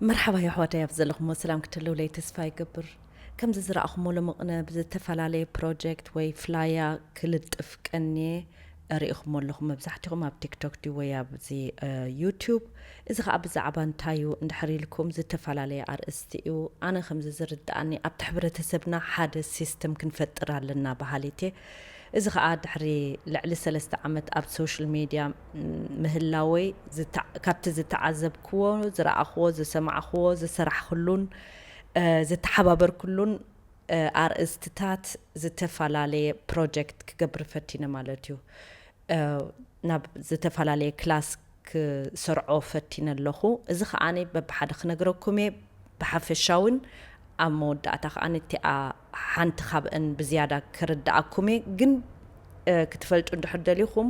መርሓባ የሕዋተይ፣ ኣብ ዘለኹሞ ሰላም ክትህልውለይ ተስፋ ይገብር። ከምዚ ዝረኣኹሞ ሎሚ ቅነ ብዝተፈላለየ ፕሮጀክት ወይ ፍላያ ክልጥፍ ቀንየ ርኢኹሞ ኣለኹም። መብዛሕትኹም ኣብ ቲክቶክ ድዩ ወይ ኣብዚ ዩቱብ። እዚ ከዓ ብዛዕባ እንታይ እዩ እንድሕር ኢልኩም ዝተፈላለየ ኣርእስቲ እዩ። ኣነ ከምዚ ዝርድኣኒ ኣብቲ ሕብረተሰብና ሓደ ሲስተም ክንፈጥር ኣለና በሃሊት እየ። እዚ ከዓ ድሕሪ ልዕሊ ሰለስተ ዓመት ኣብ ሶሻል ሜድያ ምህላወይ ካብቲ ዝተዓዘብክዎ፣ ዝረኣኽዎ፣ ዝሰማዕኽዎ፣ ዝሰራሕክሉን ዝተሓባበርክሉን ኣርእስትታት ዝተፈላለየ ፕሮጀክት ክገብር ፈቲነ ማለት እዩ። ናብ ዝተፈላለየ ክላስ ክሰርዖ ፈቲነ ኣለኹ። እዚ ከዓኒ በብሓደ ክነግረኩም እየ። ብሓፈሻውን ኣብ መወዳእታ ከዓኒ እቲኣ ሓንቲ ካብአን ብዝያዳ ክርድኣኩም እየ። ግን ክትፈልጡ እንድሕር ደሊኹም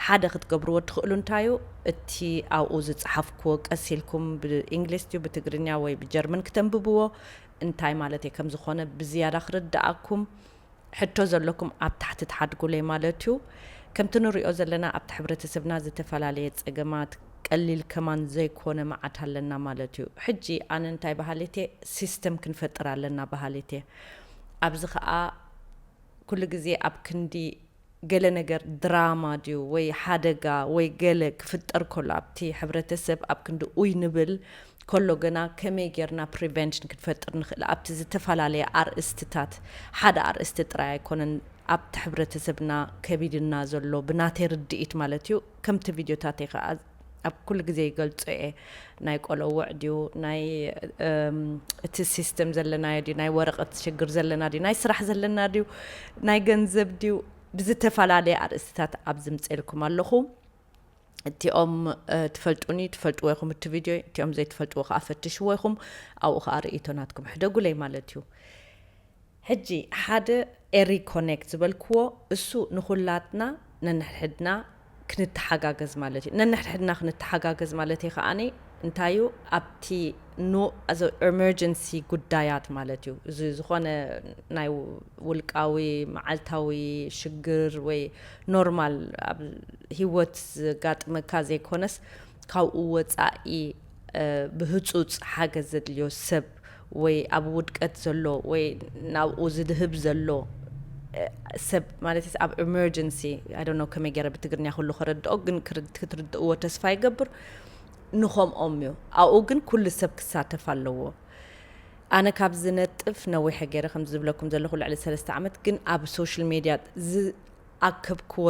ሓደ ክትገብርዎ ትኽእሉ እንታይ እዩ፣ እቲ ኣብኡ ዝፀሓፍክዎ ቀስ ኢልኩም ብእንግሊዝ ድዩ ብትግርኛ ወይ ብጀርመን ክተንብብዎ እንታይ ማለት እየ ከም ዝኾነ ብዝያዳ ክርድኣኩም ሕቶ ዘለኩም ኣብ ታሕቲ ትሓድጉለይ ማለት እዩ። ከምቲ ንሪኦ ዘለና ኣብቲ ሕብረተሰብና ዝተፈላለየ ፀገማት ቀሊል ከማን ዘይኮነ መዓት ኣለና ማለት እዩ። ሕጂ ኣነ እንታይ በሃሊት እየ፣ ሲስተም ክንፈጥር ኣለና በሃሊት እየ። ኣብዚ ከዓ ኩሉ ግዜ ኣብ ክንዲ ገለ ነገር ድራማ ድዩ ወይ ሓደጋ ወይ ገለ ክፍጠር ከሎ ኣብቲ ሕብረተሰብ ኣብ ክንዲ ኡይ ንብል ከሎ ገና ከመይ ጌርና ፕሪቨንሽን ክንፈጥር ንኽእል ኣብቲ ዝተፈላለየ ኣርእስትታት ሓደ ኣርእስቲ ጥራይ ኣይኮነን ኣብቲ ሕብረተሰብና ከቢድና ዘሎ ብናተይ ርድኢት ማለት እዩ። ከምቲ ቪድዮታተይ ከዓ ኣብ ኩሉ ግዜ ይገልጾ እየ። ናይ ቆለውዕ ድዩ ናይ እቲ ሲስተም ዘለናዮ ድዩ ናይ ወረቐት ሽግር ዘለና ድዩ ናይ ስራሕ ዘለና ድዩ ናይ ገንዘብ ድዩ ብዝተፈላለየ ኣርእስትታት ኣብ ዝምፅኤልኩም ኣለኹ። እቲኦም ትፈልጡኒ ትፈልጥዎ ኢኹም እቲ ቪድዮ፣ እቲኦም ዘይትፈልጥዎ ከዓ ፈትሽዎ ኢኹም። ኣብኡ ከዓ ርእይቶ ናትኩም ሕደጉለይ ማለት እዩ። ሕጂ ሓደ ኤሪ ኮኔክት ዝበልክዎ እሱ ንኹላትና ነንሕድሕድና ክንተሓጋገዝ ማለት እዩ። ነንሕድሕድና ክንተሓጋገዝ ማለት እዩ ከዓኒ እንታይ እዩ ኣብቲ ኖ ኣዞ ኤመርጀንሲ ጉዳያት ማለት እዩ። እዚ ዝኾነ ናይ ውልቃዊ መዓልታዊ ሽግር ወይ ኖርማል ኣብ ህይወት ዘጋጥመካ ዘይኮነስ ካብኡ ወፃኢ ብህፁፅ ሓገዝ ዘድልዮ ሰብ ወይ ኣብ ውድቀት ዘሎ ወይ ናብኡ ዝድህብ ዘሎ ሰብ ማለት ኣብ ኤመርጀንሲ ኣይ ዶንት ኖ ከመይ ገይረ ብትግርኛ ኩሉ ከረድኦ ግን ክትርድእዎ ተስፋ ይገብር። ንኸምኦም እዩ ኣብኡ ግን ኩሉ ሰብ ክሳተፍ ኣለዎ። ኣነ ካብ ዝነጥፍ ነዊሐ ገይረ ከም ዝብለኩም ዘለኹ ልዕሊ ሰለስተ ዓመት ግን ኣብ ሶሻል ሜድያ ዝኣከብክዎ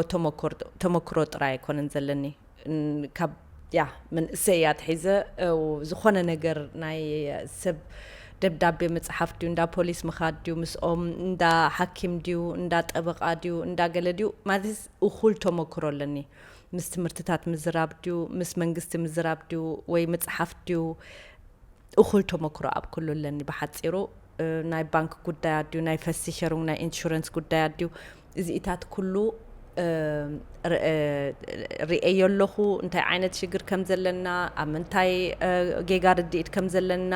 ተመክሮ ጥራይ ኣይኮነን ዘለኒ ካብ ያ መንእሰይ እያ ትሒዘ ዝኾነ ነገር ናይ ሰብ ደብዳቤ መፅሓፍ ድዩ እንዳ ፖሊስ ምኻድ ድዩ ምስኦም እንዳ ሓኪም ድዩ እንዳ ጠበቃ ድዩ እንዳ ገለ ድዩ ማለት እኹል ተመክሮ ኣለኒ። ምስ ትምህርትታት ምዝራብ ድዩ ምስ መንግስቲ ምዝራብ ድዩ ወይ ምፅሓፍ ድዩ እኹል ተመክሮ ኣብ ኩሉ ኣለኒ። ብሓፂሩ ናይ ባንክ ጉዳያት ድዩ ናይ ፈሲሸሩን ናይ ኢንሹረንስ ጉዳያት ድዩ እዚኢታት ኩሉ ርእየዮ ኣለኹ። እንታይ ዓይነት ሽግር ከም ዘለና ኣብ ምንታይ ጌጋ ርድኢት ከም ዘለና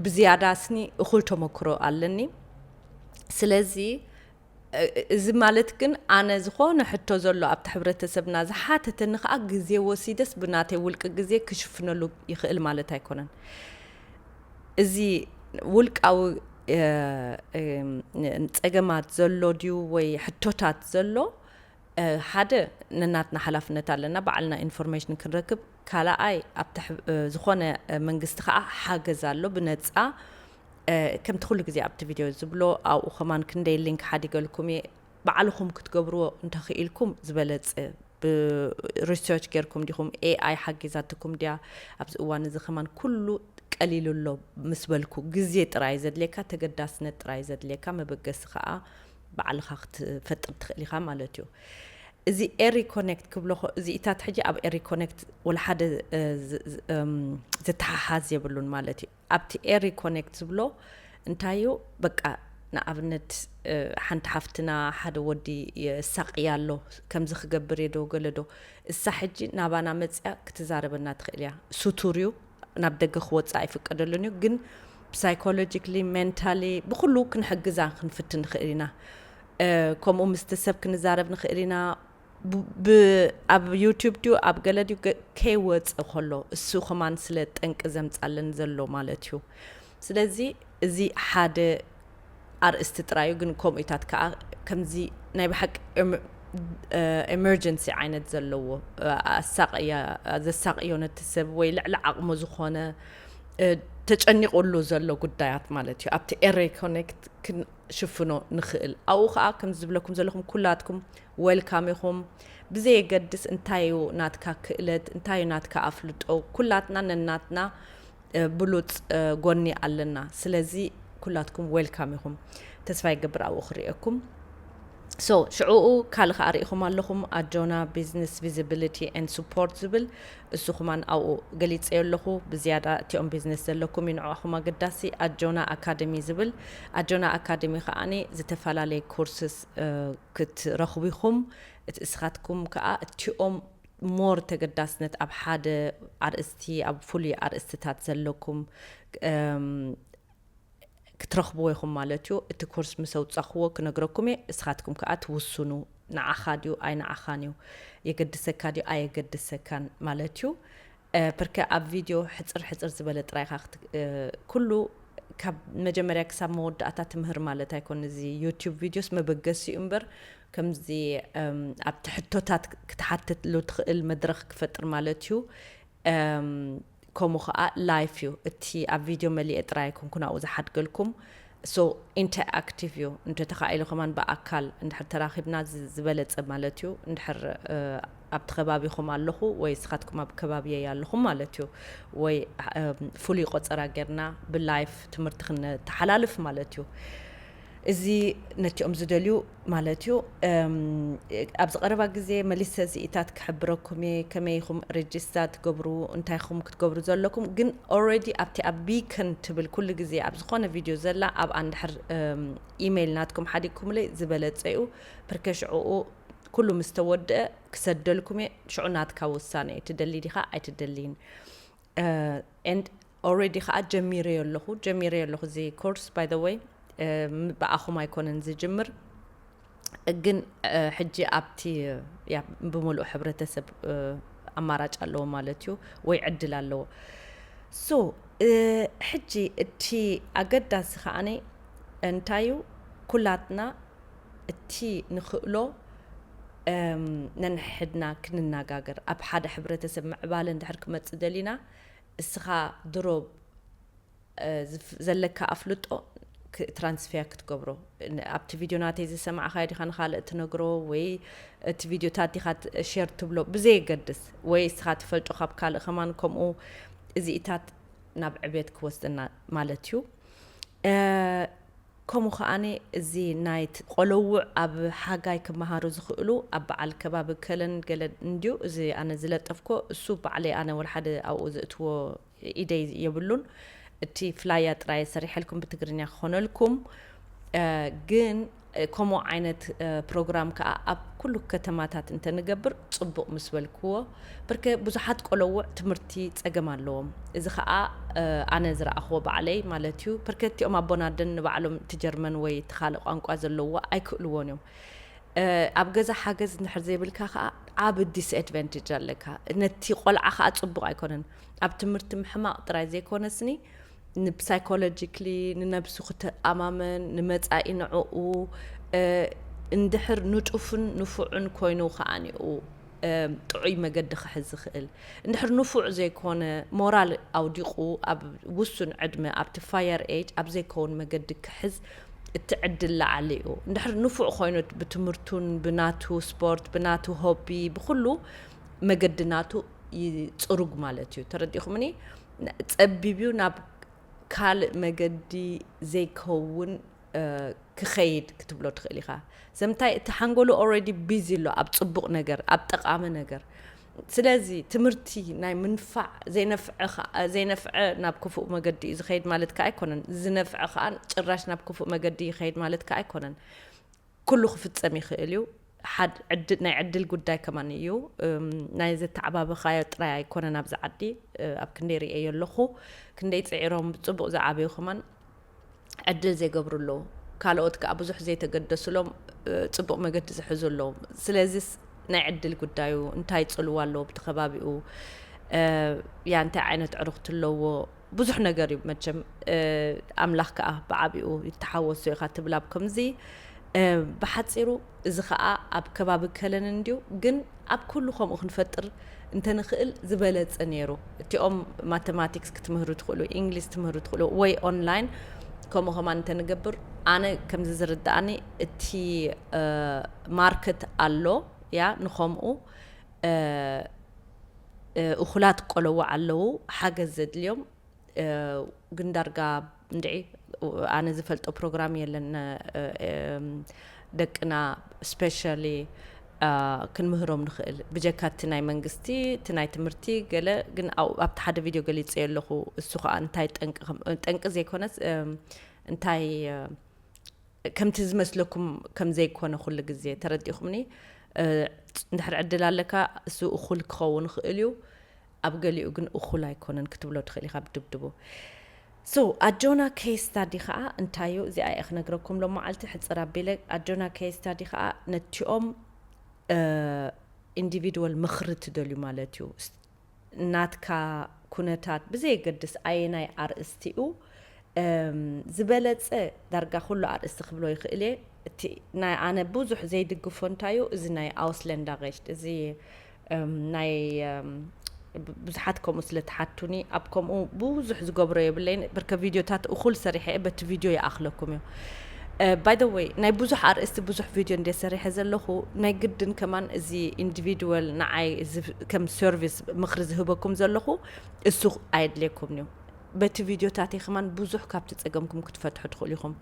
ብዝያዳ ስኒ እኹል ተመክሮ ኣለኒ። ስለዚ እዚ ማለት ግን ኣነ ዝኾነ ሕቶ ዘሎ ኣብቲ ሕብረተሰብና ዝሓተተኒ ከዓ ግዜ ወሲደስ ብናተይ ውልቂ ግዜ ክሽፍነሉ ይኽእል ማለት ኣይኮነን። እዚ ውልቃዊ ፀገማት ዘሎ ድዩ ወይ ሕቶታት ዘሎ ሓደ ነናትና ሓላፍነት ኣለና ባዕልና ኢንፎርሜሽን ክንረክብ። ካልኣይ ኣብቲ ዝኾነ መንግስቲ ከዓ ሓገዝ ኣሎ ብነፃ ከምቲ ኩሉ ግዜ ኣብቲ ቪድዮ ዝብሎ ኣብኡ ከማን ክንደይ ሊንክ ሓዲገልኩም እየ ባዕልኹም ክትገብርዎ እንተኽኢልኩም ዝበለፀ ብሪሰርች ጌርኩም ዲኹም ኤኣይ ሓጊዛትኩም ድያ ኣብዚ እዋን እዚ ከማን ኩሉ ቀሊሉ ኣሎ ምስ በልኩ ግዜ ጥራይ ዘድልየካ ተገዳስነት ጥራይ ዘድልየካ መበገሲ ከዓ ባዕልኻ ክትፈጥር ትኽእል ኢኻ ማለት እዩ። እዚ ኤሪ ኮኔክት ክብሎ እዚኢታት ሕጂ ኣብ ኤሪ ኮኔክት ወላ ሓደ ዝተሓሓዝ የብሉን ማለት እዩ። ኣብቲ ኤሪ ኮኔክት ዝብሎ እንታይ እዩ በቃ ንኣብነት ሓንቲ ሓፍትና ሓደ ወዲ የሳቅያ ኣሎ ከምዚ ክገብር የዶ ገለዶ እሳ ሕጂ ናባና መፅያ ክትዛረበና ትኽእል እያ። ሱቱር እዩ ናብ ደገ ክወፅእ ኣይፍቀደሉን እዩ ግን psychologically mentally ብኩሉ ክንሕግዛ ክንፍትን ንኽእል ኢና። ከምኡ ምስቲ ሰብ ክንዛረብ ንኽእል ኢና። ብ- ብ- ኣብ ዩቲዩብ ድዩ ኣብ ገለ ድዩ ገ- ከይወፀ ከሎ እሱ ከማን ስለ ጠንቂ ዘምፃለን ዘሎ ማለት እዩ። ስለዚ እዚ ሓደ ኣርእስቲ ጥራዩ፣ ግን ከምኡታት ከዓ ከምዚ ናይ ብሓቂ ኤመርጀንሲ ዓይነት ዘለዎ ኣሳቅያ ዘሳቅዮ ነቲ ሰብ ወይ ልዕሊ ዓቕሙ ዝኾነ ተጨኒቁሉ ዘሎ ጉዳያት ማለት እዩ። ኣብቲ ኤሬ ኮኔክት ክንሽፍኖ ንኽእል። ኣብኡ ከዓ ከምዚ ዝብለኩም ዘለኹም ኩላትኩም ዌልካም ኢኹም። ብዘየገድስ እንታይ እዩ ናትካ ክእለት፣ እንታይ እዩ ናትካ ኣፍልጦ፣ ኩላትና ነናትና ብሉፅ ጎኒ ኣለና። ስለዚ ኩላትኩም ዌልካም ኢኹም። ተስፋ ይገብር ኣብኡ ክርእየኩም። ሶ ሽዕኡ ካልእ ከዓ ርኢኹም ኣለኹም ኣጆና ቢዝነስ ቪዚቢሊቲ ኤንድ ሱፖርት ዝብል እሱ ኩማን ኣብኡ ገሊፀዮ ኣለኹ። ብዝያዳ እቲኦም ቢዝነስ ዘለኩም እዩ ንዕኹም ኣገዳሲ። ኣጆና ኣካደሚ ዝብል ኣጆና ኣካደሚ ከዓኒ ዝተፈላለየ ኮርስስ ክትረኽቡ ኢኹም። እቲ እስኻትኩም ከዓ እቲኦም ሞር ተገዳስነት ኣብ ሓደ ኣርእስቲ ኣብ ፍሉይ ኣርእስትታት ዘለኩም ክትረኽብዎ ኢኹም ማለት እዩ። እቲ ኮርስ ምስ ኣውፃኽዎ ክነግረኩም እየ። እስኻትኩም ከዓ ትውስኑ። ንዓኻ ድዩ ኣይ ንዓኻን እዩ፣ የገድሰካ ድዩ ኣየገድሰካን ማለት እዩ። እ፣ ፕርከ ኣብ ቪድዮ ሕፅር ሕፅር ዝበለ ጥራይ ኢኻ ክት- እ፣ ኩሉ ካብ መጀመርያ ክሳብ መወዳእታ ትምህር ማለት ኣይኮን። እዚ ዩቲዩብ ቪድዮስ መበገሲ እዩ እምበር ከምዚ እም፣ ኣብቲ ሕቶታት ክትሓትትሉ ትኽእል መድረኽ ክፈጥር ማለት እዩ። እም፣ ከምኡ ከዓ ላይፍ እዩ። እቲ ኣብ ቪድዮ መሊኤ ጥራይ ኣይኮንኩ ናብኡ ዝሓድገልኩም። ሶ ኢንተርኣክቲቭ እዩ። እንተተኻኢሉ ከማን ብኣካል እንድሕር ተራኺብና ዝ- ዝበለፀ ማለት እዩ። እንድሕር እ፣ ኣብቲ ከባቢኹም ኣለኹ ወይ ስኻትኩም ኣብ ከባቢየይ ኣለኹም ማለት እዩ። ወይ እም፣ ፍሉይ ቆፀራ ጌርና ብላይፍ ትምህርቲ ክነተሓላልፍ ማለት እዩ። እዚ ነቲኦም ዝደልዩ ማለት እዩ። እም፣ ኣብዚ ቀረባ ግዜ መሊሰ እዚኢታት ክሕብረኩም እየ፣ ከመይ ኢኹም ሬጅስታ ትገብሩ፣ እንታይ ኢኹም ክትገብሩ ዘለኩም። ግን ኦልሬዲ ኣብቲ ኣብ ቢከን ትብል ኩሉ ግዜ ኣብ ዝኾነ ቪድዮ ዘላ ኣብኣ እንድሕር እም፣ ኢሜይል ናትኩም ሓዲግኩምለይ ዝበለፀ እዩ። ፕርከ ሽዕኡ ኩሉ ምስ ተወድአ ክሰደልኩም እየ። ሽዑ ናትካ ውሳነ እዩ፣ ትደሊ ዲኻ ኣይትደልይን። ኤንድ ኦልሬዲ ከዓ ጀሚረዮ ኣለኹ፣ ጀሚረዮ ኣለኹ እዚ ኮርስ ባይ ዘ ወይ። ብኣኹም ኣይኮነን ዝጅምር፣ ግን እ፣ ሕጂ ኣብቲ ያ፣ ብምሉእ ሕብረተሰብ እ፣ ኣማራጭ ኣለዎ ማለት እዩ፣ ወይ ዕድል ኣለዎ። ሶ እ፣ ሕጂ እቲ ኣገዳሲ ከዓኒ እንታይ እዩ? ኩላትና እቲ ንኽእሎ እም፣ ነንሕድና ክንነጋገር፣ ኣብ ሓደ ሕብረተሰብ ምዕባለ እንድሕር ክመፅእ ደሊና፣ እስኻ ድሮ እ፣ ዝፍ- ዘለካ ኣፍልጦ ክ- ትራንስፌር ክትገብሮ ን- ኣብቲ ቪድዮ ናተይ ዝሰማዕካዮ ዲኻ ንኻልእ ትነግሮ ወይ እቲ ቪድዮታት ዲኻ ት- ሼር ትብሎ ብዘየገድስ ወይ እስኻ ትፈልጦ ካብ ካልእ ከማን ከምኡ እዚኢታት ናብ ዕቤት ክወስደና ማለት እዩ። እ፣ ከምኡ ከዓኒ እዚ ናይ ት- ቆለውዕ ኣብ ሓጋይ ክመሃሩ ዝኽእሉ ኣብ በዓል ከባቢ ከለን ገለን እንድዩ። እዚ ኣነ ዝለጠፍኮ እሱ ባዕለይ ኣነ ወላ ሓደ ኣብኡ ዝእትዎ ኢደይ የብሉን። እቲ ፍላያ ጥራይ ሰሪሐልኩም ብትግርኛ ክኾነልኩም። እ፣ ግን እ፣ ከምኡ ዓይነት እ፣ ፕሮግራም ከዓ ኣብ ኩሉ ከተማታት እንተንገብር ፅቡቕ ምስ በልክዎ። ብርከ ብዙሓት ቆለውዕ ትምህርቲ ፀገም ኣለዎም። እዚ ከዓ እ፣ ኣነ ዝረኣኽዎ ባዕለይ ማለት እዩ። ብርከቲኦም ኣቦናደን ንባዕሎም እቲ ጀርመን ወይ እቲ ካልእ ቋንቋ ዘለዎ ኣይክእልዎን እዮም። እ፣ ኣብ ገዛ ሓገዝ እንድሕር ዘይብልካ ከዓ ዓብ ዲስኣድቫንቴጅ ኣለካ። ነቲ ቆልዓ ከዓ ፅቡቕ ኣይኮነን። ኣብ ትምህርቲ ምሕማቕ ጥራይ ዘይኮነስኒ ንሳይኮሎጂክሊ ንነብሱ ክተኣማመን ንመፃኢ ንዕኡ እ፣ እንድሕር ንጡፍን ንፉዕን ኮይኑ ከዓኒኡ እ፣ ጥዑይ መገዲ ክሕዝ ዝኽእል፣ እንድሕር ንፉዕ ዘይኮነ ሞራል ኣውዲቑ ኣብ ውሱን ዕድመ ኣብቲ ፋየር ኤጅ ኣብ ዘይከውን መገዲ ክሕዝ እቲ ዕድል ላዓሊ እዩ። እንድሕር ንፉዕ ኮይኑ ብትምህርቱን ብናቱ ስፖርት ብናቱ ሆቢ ብኩሉ መገዲ ናቱ ይፅሩግ ማለት እዩ። ተረዲኹምኒ? ጸቢብ እዩ፣ ናብ ካልእ መገዲ ዘይከውን እ፣ ክኸይድ ክትብሎ ትኽእል ኢኻ። ዘምታይ እቲ ሓንጎሉ ኦልሬዲ ቢዚ ኣሎ ኣብ ጽቡቕ ነገር ኣብ ጠቓሚ ነገር። ስለዚ ትምህርቲ ናይ ምንፋዕ ዘይነፍዐ ኸ- ዘይነፍዐ ናብ ክፉእ መገዲ እዩ ዝኸይድ ማለት ከኣ ኣይኮነን። ዝነፍዐ ከኣ ጭራሽ ናብ ክፉእ መገዲ ይኸይድ ማለት ከኣ ኣይኮነን። ኩሉ ክፍጸም ይኽእል እዩ። ሓድ ዕድ- ናይ ዕድል ጉዳይ ከማን እዩ። እም፣ ናይ ዘተዓባበኻዮ ጥራይ ኣይኮነን ኣብዚ ዓዲ እ፣ ኣብ ክንደይ ርእየዮ ኣለኹ ክንደይ ጽዒሮም ብጽቡቕ ዝዓበዩ ከማን ዕድል ዘይገብሩ ኣለዉ። ካልኦት ከኣ ብዙሕ ዘይተገደሱሎም እ፣ ጽቡቕ መገዲ ዝሕዙ ኣለዉ። ስለዚስ ናይ ዕድል ጉዳዩ እንታይ ጽልዋ ኣለዎ ብቲ ከባቢኡ፣ ያ እንታይ ዓይነት ዕሩኽቲ ኣለዎ፣ ብዙሕ ነገር እዩ መቸም። ኣምላኽ ከዓ ብዓቢኡ ይተሓወሶ ኢኻ ትብል ኣብ ከምዚ። ብሓፂሩ እዚ ከዓ ኣብ ከባቢ ከለን እንድዩ፣ ግን ኣብ ኩሉ ከምኡ ክንፈጥር እንተንኽእል ዝበለፀ ነይሩ። እቲኦም ማተማቲክስ ክትምህሩ ትኽእሉ፣ ኢንግሊሽ ትምህሩ ትኽእሉ፣ ወይ ኦንላይን ከምኡ ከማን እንተንገብር፣ ኣነ ከምዚ ዝርድኣኒ እቲ ማርኬት ኣሎ ያ ንኸምኡ እኹላት ቆለዎ ኣለዉ ሓገዝ ዘድልዮም። ግን ዳርጋ እንድዒ ኣነ ዝፈልጦ ፕሮግራም የለን። ደቅና ስፔሻሊ ክንምህሮም ንኽእል ብጀካ እቲ ናይ መንግስቲ እቲ ናይ ትምህርቲ ገለ። ግን ኣብቲ ሓደ ቪድዮ ገሊፀ ኣለኹ። እሱ ከዓ እንታይ ጠንቂ ዘይኮነስ እንታይ ከምቲ ዝመስለኩም ከም ዘይኮነ ኩሉ ግዜ ተረዲኹምኒ። እንድሕር ዕድል ኣለካ እሱ እኹል ክኸውን ይኽእል እዩ። ኣብ ገሊኡ ግን እኹል ኣይኮነን ክትብሎ ትኽእል ኢኻ ብድብድቡ። So ኣጆና ኬስ ስታዲ ከዓ እንታይ እዩ? እዚኣ እየ ክነግረኩም ሎመዓልቲ ሕፅር ኣቢለ። ኣጆና ኬስ ስታዲ ከዓ ነቲኦም ኢንዲቪድዋል ምኽሪ ትደልዩ ማለት እዩ። ናትካ ኩነታት ብዘየገድስ ኣየናይ ኣርእስቲኡ ዝበለፀ ዳርጋ ኩሉ ኣርእስቲ ክብሎ ይኽእል እየ። እቲ ናይ ኣነ ብዙሕ ዘይድግፎ እንታይ እዩ? እዚ ናይ ኣውስለንዳ ሬሽት እዚ ናይ ብዙሓት ከምኡ ስለ ትሓቱኒ ኣብ ከምኡ ብዙሕ ዝገብሮ የብለይን። ብርከ ቪድዮታት እኹል ሰሪሐ እየ፣ በቲ ቪድዮ ይኣኽለኩም እዩ። ባይ ዘ ወይ ናይ ብዙሕ ኣርእስቲ ብዙሕ ቪድዮ እንደ ሰሪሐ ዘለኹ ናይ ግድን ከማን እዚ ኢንዲቪድዋል ንዓይ ከም ሰርቪስ ምኽሪ ዝህበኩም ዘለኹ እሱ ኣየድልየኩም እዩ። በቲ ቪድዮታተይ ከማን ብዙሕ ካብቲ ጸገምኩም ክትፈትሑ ትኽእሉ ኢኹም።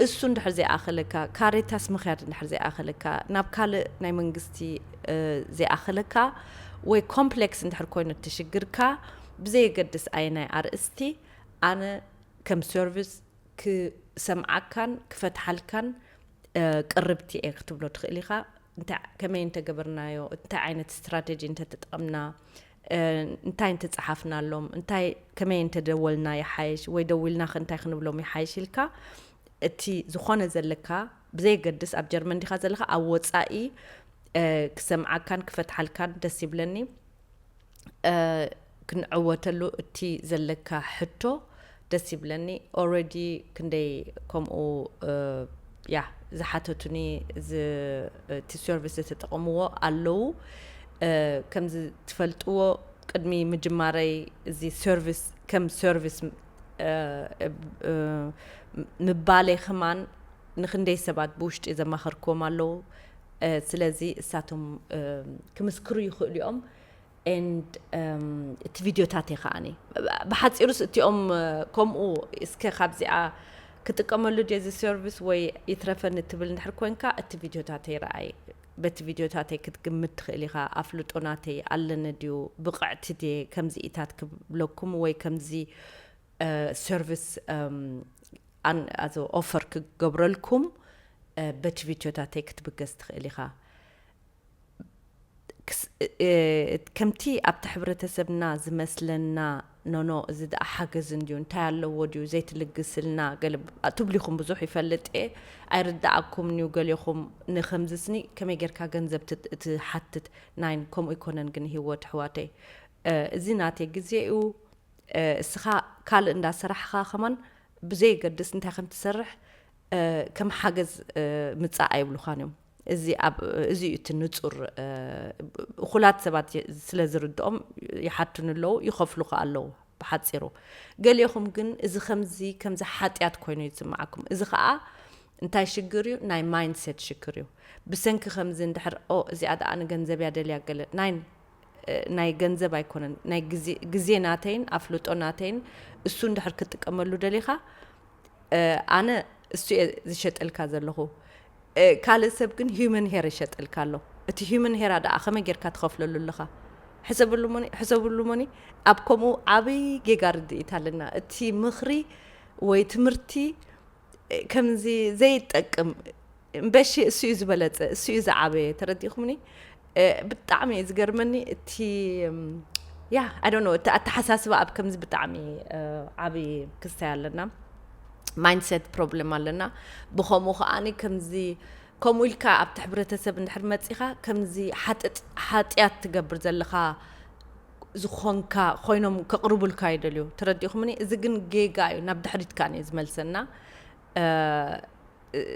እሱ እንድሕር ዘይኣኸለካ፣ ካሬታስ ምኽያድ እንድሕር ዘይኣኸለካ፣ ናብ ካልእ ናይ መንግስቲ ዘይኣኸለካ ወይ ኮምፕሌክስ እንድሕር ኮይኑ እትሽግርካ፣ ብዘየገድስ ኣየናይ ኣርእስቲ ኣነ ከም ሰርቪስ ክሰምዓካን ክፈትሓልካን ቅርብቲ እየ ክትብሎ ትኽእል ኢኻ። ከመይ እንተገበርናዮ፣ እንታይ ዓይነት ስትራቴጂ እንተተጠቐምና፣ እንታይ እንተፀሓፍናሎም፣ እንታይ ከመይ እንተደወልና ይሓይሽ ወይ ደዊልናኸ እንታይ ክንብሎም ይሓይሽ ኢልካ እቲ ዝኾነ ዘለካ ብዘየገድስ ኣብ ጀርመን ዲኻ ዘለኻ ኣብ ወፃኢ ክሰምዓካን ክፈትሓልካን ደስ ይብለኒ። ክንዕወተሉ እቲ ዘለካ ሕቶ ደስ ይብለኒ። ኦረዲ ክንደይ ከምኡ ያ ዝሓተቱኒ እቲ ሰርቪስ ዝተጠቐምዎ ኣለዉ። ከምዚ ትፈልጥዎ ቅድሚ ምጅማረይ እዚ ሰርቪስ ከም ሰርቪስ ምባለይ ከማን ንክንደይ ሰባት ብውሽጢ ዘማኸርክዎም ኣለዉ። ስለዚ እሳቶም ክምስክሩ ይኽእሉ እዮም። And እቲ ቪድዮታተይ ከዓኒ ብሓፂሩስ እቲኦም ከምኡ እስከ ካብዚኣ ክጥቀመሉ ድየ እዚ ሰርቪስ ወይ ይትረፈኒ ትብል እንድሕር ኮንካ እቲ ቪድዮታተይ ረኣይ። በቲ ቪድዮታተይ ክትግምት ትኽእል ኢኻ። ኣፍልጦ ናተይ ኣለኒ ድዩ? ብቕዕቲ ድየ ከምዚኢታት ክብለኩም ወይ ከምዚ ሰርቪስ ኣን ኣዞ ኦፈር ክገብረልኩም በቲ ቪድዮታተይ ክትብገስ ትኽእል ኢኻ። ከምቲ ኣብቲ ሕብረተሰብና ዝመስለና ኖኖ እዚ ደኣ ሓገዝ እንድዩ እንታይ ኣለዎ ድዩ ዘይትልግስልና ገለ ትብሊኹም ብዙሕ ይፈልጥ እየ። ኣይርድኣኩምን እዩ ገሌኹም ንከምዚ ስኒ ከመይ ጌርካ ገንዘብ ትሓትት ናይን ከምኡ ይኮነን ግን ህይወት ኣሕዋተይ እዚ ናተይ ግዜ እዩ። እስኻ ካልእ እንዳሰራሕኻ ከማን ብዘየገድስ እንታይ ከም ትሰርሕ ከም ሓገዝ ምጻእ ኣይብሉኻን እዮም። እዚ ኣብ እዚ እዩ እቲ ንጹር እኹላት ሰባት ስለ ዝርድኦም ይሓቱኒ ኣለዉ ይኸፍሉ ከኣ ኣለዉ። ብሓጺሩ ገሊኹም ግን እዚ ከምዚ ከምዚ ሓጢኣት ኮይኑ እዩ ዝስምዓኩም። እዚ ከኣ እንታይ ሽግር እዩ? ናይ ማይንድሴት ሽግር እዩ። ብሰንኪ ከምዚ እንድሕር ኦ እዚኣ ደኣ ንገንዘብ እያ ደልያ ገለ ናይ ናይ ገንዘብ ኣይኮነን ናይ ግዜ ናተይን ኣፍልጦ ናተይን እሱ እንድሕር ክትጥቀመሉ ደሊኻ ኣነ እሱ እየ ዝሸጠልካ ዘለኹ። ካልእ ሰብ ግን ሂመን ሄር ይሸጠልካ ኣሎ። እቲ ሂመን ሄራ ደኣ ከመይ ጌርካ ትኸፍለሉ ኣለኻ? ሕሰብሉ ሞኒ ሕሰብሉ ሞኒ ኣብ ከምኡ ዓብይ ጌጋ ርድኢት ኣለና። እቲ ምኽሪ ወይ ትምህርቲ ከምዚ ዘይጠቅም እምበሺ እሱ እዩ ዝበለጸ እሱ እዩ ዝዓበየ ተረዲእኩምኒ። ብጣዕሚ እዩ ዝገርመኒ እቲ ያ ኣይ ዶንት ኖ እቲ ኣተሓሳስባ ኣብ ከምዚ ብጣዕሚ ዓብዪ ክስታይ ኣለና። ማይንድሴት ፕሮብለም ኣለና። ብኸምኡ ከዓኒ ከምዚ ከምኡ ኢልካ ኣብቲ ሕብረተሰብ እንድሕር መጺኻ ከምዚ ሓጥጥ ሓጢኣት ትገብር ዘለኻ ዝኾንካ ኮይኖም ከቕርቡልካ ይደልዩ። ተረዲእኹምኒ? እዚ ግን ጌጋ እዩ፣ ናብ ድሕሪትካ እዩ ዝመልሰና።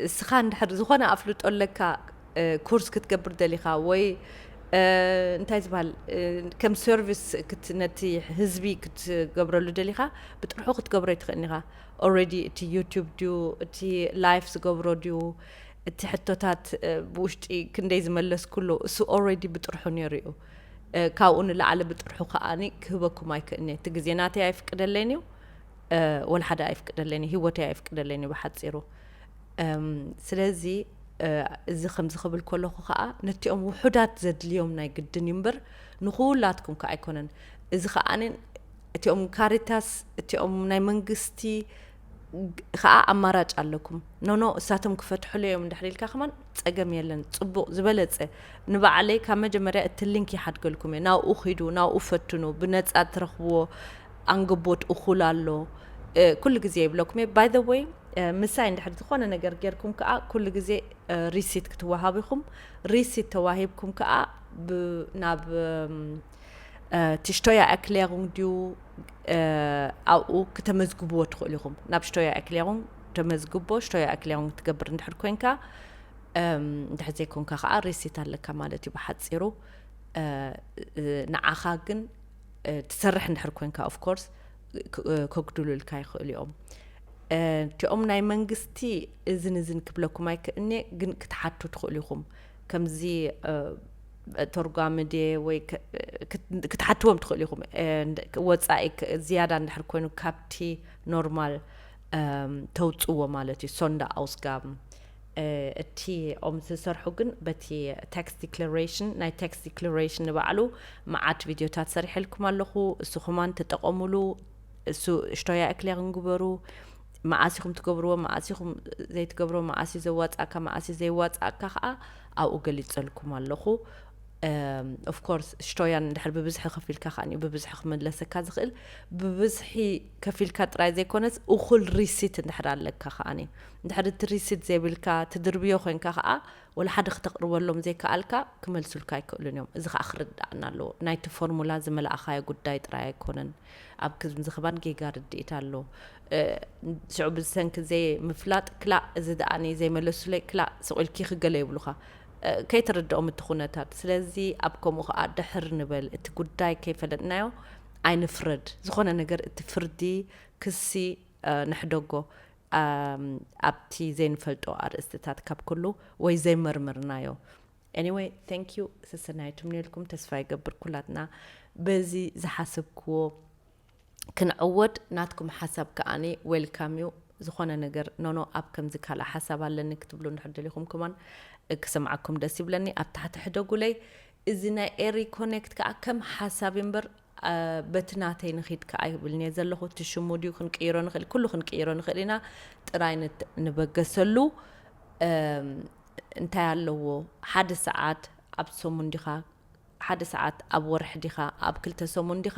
እስኻ እንድሕር ዝኾነ ኣፍልጦ ኣለካ፣ ኮርስ ክትገብር ደሊኻ ወይ እንታይ ዝበሃል፣ ከም ሰርቪስ ነቲ ህዝቢ ክትገብረሉ ደሊኻ፣ ብጥርሑ ክትገብሮ ይትኽእል ኢኻ። ኦረዲ እቲ ዩቱብ ድዩ፣ እቲ ላይፍ ዝገብሮ ድዩ፣ እቲ ሕቶታት ብውሽጢ ክንደይ ዝመለስኩሉ፣ እሱ ኦረዲ ብጥርሑ ነይሩ እዩ። ካብኡ ንላዕሊ ብጥርሑ ከዓኒ ክህበኩም ኣይክእልኒ። እቲ ግዜ ናተይ ኣይፍቅደለይን እዩ፣ ወላ ሓደ ኣይፍቅደለይን እዩ፣ ህይወተይ ኣይፍቅደለይን እዩ ብሓፂሩ። ስለዚ እዚ ከምዚ ክብል ከለኹ ከዓ ነቲኦም ውሑዳት ዘድልዮም ናይ ግድን እዩ እምበር፣ ንኩላትኩም ከዓ ኣይኮነን። እዚ ከዓ እቲኦም ካሪታስ፣ እቲኦም ናይ መንግስቲ ከዓ ኣማራጭ ኣለኩም። ኖኖ እሳቶም ክፈትሕሉ እዮም እንድሕር ኢልካ ከማን ፀገም የለን። ፅቡቕ ዝበለፀ ንባዕለይ ካብ መጀመርያ እቲ ሊንክ ይሓድገልኩም እየ። ናብኡ ኺዱ፣ ናብኡ ፈትኑ፣ ብነፃ ትረኽብዎ ኣንገቦት እኹል ኣሎ። ኩሉ ግዜ ይብለኩም እየ። ባይ ዘ ወይ ምሳይ እንድሕር ዝኾነ ነገር ጌርኩም ከዓ ኩሉ ግዜ ሪሲት ክትወሃቡ ኢኹም። ሪሲት ተዋሂብኩም ከዓ ናብ እቲ ሽቶያ ኣክሌሩንግ ድዩ ኣብኡ ክተመዝግብዎ ትኽእሉ ኢኹም። ናብ ሽቶያ ኣክሌሩንግ ተመዝግቦ፣ ሽቶያ ኣክሌሩንግ ትገብር እንድሕር ኮይንካ፣ እንድሕር ዘይኮንካ ከዓ ሪሲት ኣለካ ማለት እዩ ብሓፂሩ። ንዓኻ ግን ትሰርሕ እንድሕር ኮይንካ ኦፍኮርስ ከጉድሉልካ ይኽእሉ እዮም። እቲኦም ናይ መንግስቲ እዝን እዝን ክብለኩም ኣይክእልኒ፣ ግን ክትሓቱ ትኽእሉ ኢኹም። ከምዚ ተርጓሚ ድየ ወይ ክትሓትዎም ትኽእሉ ኢኹም። ወፃኢ ዝያዳ እንድሕር ኮይኑ ካብቲ ኖርማል ተውፅዎ ማለት እዩ። ሶንዳ ኣውስጋብ እቲ ኦም ዝሰርሑ ግን በቲ ታክስ ዲክለሬሽን፣ ናይ ታክስ ዲክለሬሽን ንባዕሉ መዓት ቪድዮታት ሰሪሐልኩም ኣለኹ። እሱ ከማን ተጠቐሙሉ። እሱ ሽቶያ ኣክሌሩንግ ግበሩ። መዓስ ኢኹም ትገብርዎ፣ መዓስ ኢኹም ዘይትገብርዎ፣ መዓስ እዩ ዘዋፅኣካ፣ መዓስ እዩ ዘይዋፅኣካ ከዓ ኣብኡ ገሊፀልኩም ኣለኹ። ኦፍኮርስ ሽቶያን እንድሕር ብብዝሒ ከፊልካ ከዓኒ ብብዝሒ ክመለሰካ ዝኽእል፣ ብብዝሒ ከፊልካ ጥራይ ዘይኮነስ እኹል ሪሲት እንድሕር ኣለካ ከዓኒ፣ እንድሕር እቲ ሪሲት ዘይብልካ ትድርብዮ ኮይንካ ከዓ ወላ ሓደ ክተቕርበሎም ዘይከኣልካ ክመልሱልካ ኣይክእሉን እዮም። እዚ ከዓ ክርዳእና ኣለዎ። ናይቲ ፎርሙላ ዝመልኣኻዮ ጉዳይ ጥራይ ኣይኮነን። ኣብ ክዝምዚ ክባን ጌጋ ርድኢት ኣሎ። ሽዑ ብዝሰንኪ ዘይምፍላጥ ክላእ እዚ ደኣኒ ዘይመለሱለይ ክላእ ስቕ ኢልኪ ክገለ ይብሉኻ። ከይተረድኦም እቲ ኩነታት። ስለዚ ኣብ ከምኡ ከዓ ድሕር ንበል። እቲ ጉዳይ ከይፈለጥናዮ ኣይንፍረድ። ዝኾነ ነገር እቲ ፍርዲ፣ ክሲ ንሕደጎ ኣብቲ ዘይንፈልጦ ኣርእስትታት ካብ ኩሉ ወይ ዘይመርመርናዮ። Anyway, thank you። ሰሰናዩ ትምንየልኩም። ተስፋ ይገብር ኩላትና በዚ ዝሓሰብክዎ ክንዕወት። ናትኩም ሓሳብ ከዓኒ ዌልካም እዩ። ዝኾነ ነገር ኖኖ ኣብ ከምዚ ካልእ ሓሳብ ኣለኒ ክትብሉ እንድሕር ደሊኹም ከማን ክሰምዓኩም ደስ ይብለኒ። ኣብ ታሕቲ ሕደጉለይ። እዚ ናይ ኤሪ ኮኔክት ከዓ ከም ሓሳብ እምበር በቲ ናተይ ንኺድ ከዓ ይብልኒ ዘለኹ። እቲ ሽሙ ድዩ ክንቅይሮ ንኽእል፣ ኩሉ ክንቅይሮ ንኽእል ኢና። ጥራይ ንበገሰሉ። እንታይ ኣለዎ ሓደ ሰዓት ኣብ ሰሙን ዲኻ፣ ሓደ ሰዓት ኣብ ወርሒ ዲኻ፣ ኣብ ክልተ ሰሙን ዲኻ፣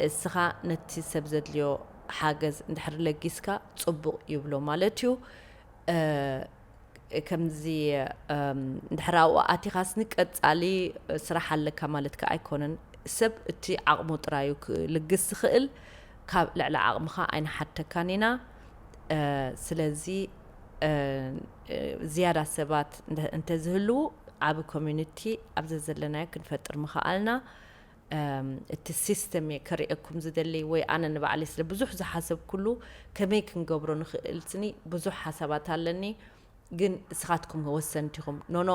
እስኻ ነቲ ሰብ ዘድልዮ ሓገዝ እንድሕር ለጊስካ ፅቡቕ ይብሎ ማለት እዩ። ከምዚ እንድሕር ኣብኡ ኣቲኻስ ንቀፃሊ ስራሕ ኣለካ ማለት ከዓ ኣይኮነን። ሰብ እቲ ዓቕሙ ጥራዩ ክልግስ ዝኽእል፣ ካብ ልዕሊ ዓቕምኻ ኣይንሓተካን ኢና። ስለዚ ዝያዳ ሰባት እንተዝህልዉ ዓብ ኮሚኒቲ ኣብ ዘዘለናዮ ክንፈጥር ምኸኣልና። እቲ ሲስተም እየ ከርእየኩም ዝደሊ ወይ ኣነ ንባዕለይ ስለ ብዙሕ ዝሓሰብኩሉ ከመይ ክንገብሮ ንኽእል ስኒ ብዙሕ ሓሳባት ኣለኒ። ግን እስኻትኩም ወሰንቲ ኢኹም። ኖኖ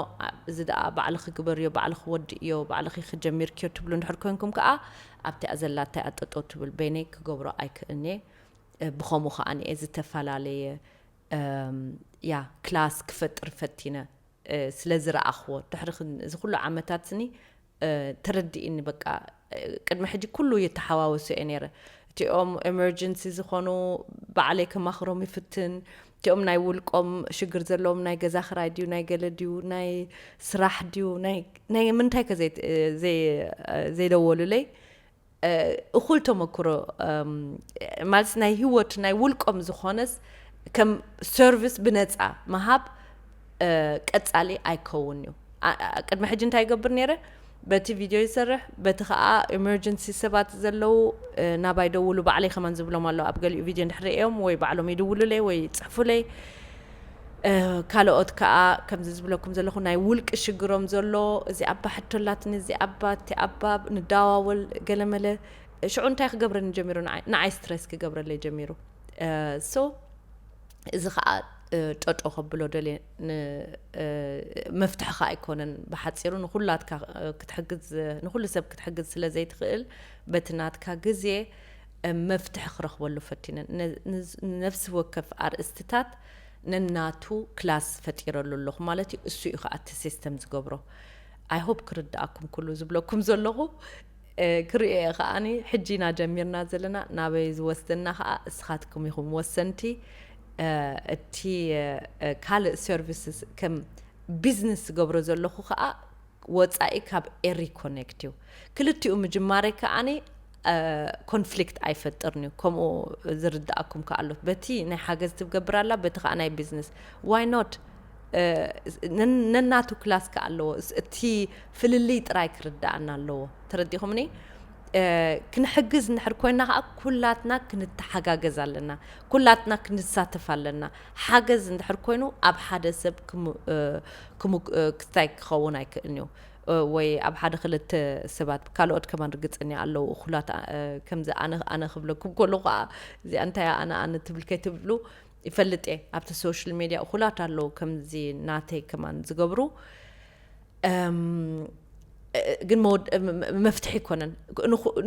እዚ ደኣ ባዕልኺ ግበርዮ፣ ባዕልኺ ወድእዮ፣ ባዕልኺ ክጀሚርክዮ ትብሉ እንድሕር ኮንኩም ከዓ ኣብቲኣ ዘላታይ ኣጠጠው ትብል በይነይ ክገብሮ ኣይክእልኒ። ብኸምኡ ከዓ እየ ዝተፈላለየ ያ ክላስ ክፈጥር ፈቲነ። ስለ ዝረኣኽዎ ድሕሪ እዚ ኩሉ ዓመታት ስኒ ተረድእኒ። በቃ ቅድሚ ሕጂ ኩሉ የተሓዋወሱ እየ ነይረ። እቲኦም ኤመርጀንሲ ዝኾኑ ባዕለይ ከማኽሮም ይፍትን። እቲኦም ናይ ውልቆም ሽግር ዘለዎም ናይ ገዛ ክራይ ድዩ ናይ ገለ ድዩ ናይ ስራሕ ድዩ ናይ ምንታይ ከ ዘይደወሉለይ። እኹል ተመክሮ ማለት ናይ ህይወት ናይ ውልቆም ዝኾነስ ከም ሰርቪስ ብነፃ ምሃብ ቀጻሊ ኣይከውን እዩ። ቅድሚ ሕጂ እንታይ ይገብር ነይረ? በቲ ቪድዮ ይሰርሕ፣ በቲ ከዓ ኢመርጀንሲ ሰባት ዘለዉ ናባይ ደውሉ፣ ባዕለይ ከማን ዝብሎም ኣለዉ። ኣብ ገሊኡ ቪድዮ እንድሕር ርእዮም ወይ ባዕሎም ይድውሉለይ ወይ ይፅሕፉለይ። ካልኦት ከዓ ከምዚ ዝብለኩም ዘለኹ ናይ ውልቂ ሽግሮም ዘሎ፣ እዚ ኣባ ሕቶላትኒ፣ እዚ ኣባ፣ እቲ ኣባ፣ ንዳዋወል፣ ገለመለ። ሽዑ እንታይ ክገብረኒ ጀሚሩ? ንዓይ ስትረስ ክገብረለይ ጀሚሩ። ሶ እዚ ከዓ ጨጦ ከብሎ ደልየ። መፍትሒ ከዓ ኣይኮነን። ብሓፂሩ ንኩላትካ ክትሕግዝ፣ ንኩሉ ሰብ ክትሕግዝ ስለ ዘይትኽእል፣ በቲ ናትካ ግዜ መፍትሒ ክረኽበሉ ፈቲነ። ነፍሲ ወከፍ ኣርእስትታት ነናቱ ክላስ ፈጢረሉ ኣለኹ ማለት እዩ። እሱ እዩ ከዓ እቲ ሲስተም ዝገብሮ። ኣይ ሆፕ ክርድኣኩም ኩሉ ዝብለኩም ዘለኹ። ክርእዮ እየ ከዓኒ። ሕጂ ኢና ጀሚርና ዘለና፣ ናበይ ዝወስደና ከዓ እስኻትኩም ኢኹም ወሰንቲ። እቲ ካልእ ሰርቪስስ ከም ቢዝነስ ዝገብሮ ዘለኹ ከዓ ወፃኢ ካብ ኤሪ ኮኔክት እዩ። ክልቲኡ ምጅማረይ ከዓኒ ኮንፍሊክት ኣይፈጥርን እዩ። ከምኡ ዝርድኣኩም ከኣሎ፣ በቲ ናይ ሓገዝ ትገብር ኣላ፣ በቲ ከዓ ናይ ቢዝነስ። ዋይ ኖት? ነናቱ ክላስ ከ ኣለዎ። እቲ ፍልልይ ጥራይ ክርድኣና ኣለዎ። ተረዲኹምኒ? ክንሕግዝ እንድሕር ኮይና ከዓ ኩላትና ክንተሓጋገዝ ኣለና። ኩላትና ክንሳተፍ ኣለና። ሓገዝ እንድሕር ኮይኑ ኣብ ሓደ ሰብ ክታይ ክኸውን ኣይክእልን እዩ። ወይ ኣብ ሓደ ክልተ ሰባት፣ ካልኦት ከማን ርግፅን ኣለዉ እኹላት። ከምዚ ኣነ ኣነ ክብለኩም ከሎ ከዓ እዚኣ እንታይ ኣነ ኣነ ትብል ከይትብሉ ይፈልጥ እየ። ኣብቲ ሶሻል ሜድያ እኹላት ኣለዉ ከምዚ ናተይ ከማን ዝገብሩ። ግን መፍትሒ ኣይኮነን።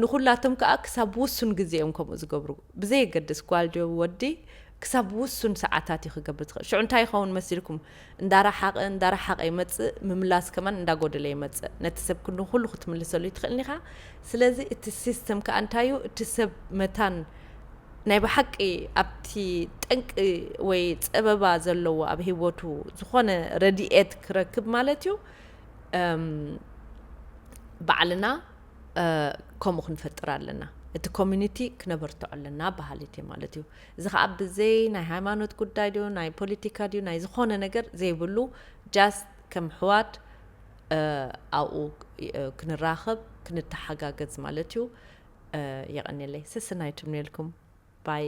ንኹላቶም ከዓ ክሳብ ውሱን ግዜ እዮም ከምኡ ዝገብሩ። ብዘየገድስ ጓል ድዮ ወዲ፣ ክሳብ ውሱን ሰዓታት እዩ ክገብር ትኽእል። ሽዑ እንታይ ይኸውን መሲልኩም? እንዳረሓቐ እንዳረሓቐ ይመፅእ፣ ምምላስ ከማን እንዳጎደለ ይመፅእ። ነቲ ሰብ ክንዱ ኩሉ ክትምልሰሉ ይትኽእልን ኢኻ። ስለዚ እቲ ሲስተም ከዓ እንታይ እዩ? እቲ ሰብ መታን ናይ ብሓቂ ኣብቲ ጠንቂ ወይ ፀበባ ዘለዎ ኣብ ህይወቱ ዝኾነ ረድኤት ክረክብ ማለት እዩ። ባዕልና ከምኡ ክንፈጥር ኣለና። እቲ ኮሚኒቲ ክነበርትዖ ኣለና በሃሊት እየ ማለት እዩ። እዚ ከዓ ብዘይ ናይ ሃይማኖት ጉዳይ ድዩ፣ ናይ ፖለቲካ ድዩ፣ ናይ ዝኾነ ነገር ዘይብሉ፣ ጃስት ከም ኣሕዋት ኣብኡ ክንራኸብ፣ ክንተሓጋገዝ ማለት እዩ። የቐንየለይ። ሰስናይ ትምኔልኩም። ባይ።